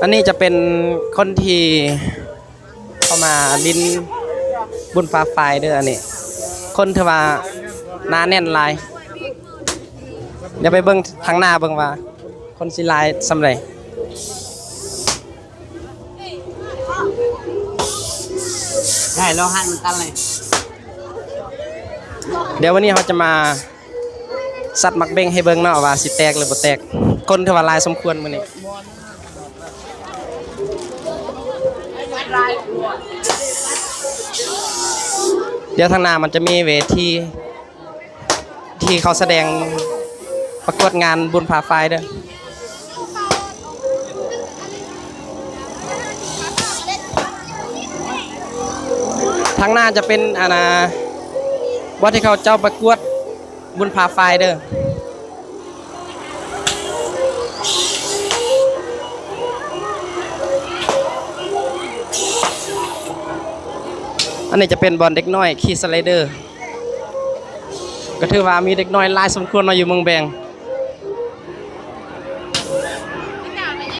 ອັນນີ້ຈະເປັນຄົນທີ່ເຂົ້າມາຫຼິ້ນບຸນຟ້າຝ້າຍເດີ ອັນນີ້ຄົນຖືວ່າໜາແໜ້ນຫຼາຍ. ດຽວໄປເບິ່ງທາງໜ້າເບິ່ງວ່າຄົນຊິຫຼາຍສ່ຳໃດ. ໄດ້ແລ້ວຫັ້ນ ມັນຕັນເລີຍ. ດຽວວັນນີ້ເຮົາຈະມາສັດໝາກເບັງໃຫ້ເບິ່ງເນາະ ວ່າຊິແຕກຫຼືບໍ່ແຕກ. ຄົນຖືວ່າຫຼາຍສົມຄວນມື້ນີ້. ດຽວທາງໜ້າມັນຈະມີເວທີ ທີ່ເຂົາສະແດງປະກວດງານບຸນຟ້າຝ້າຍເດີ. ທາງໜ້າຈະເປັນ ອັນນ່າ ບ່ອນທີ່ເຂົາເຈົ້າປະກວດບຸນຟ້າຝ້າຍເດີ. ອັນນີ້ຈະເປັນບ່ອນເດັກນ້ອຍຂີ່ສະໄລເດີ. ກໍຖືວ່າມີເດັກນ້ອຍຫຼາຍສົມຄວນເນາະ ຢູ່ເມືອງແບງ.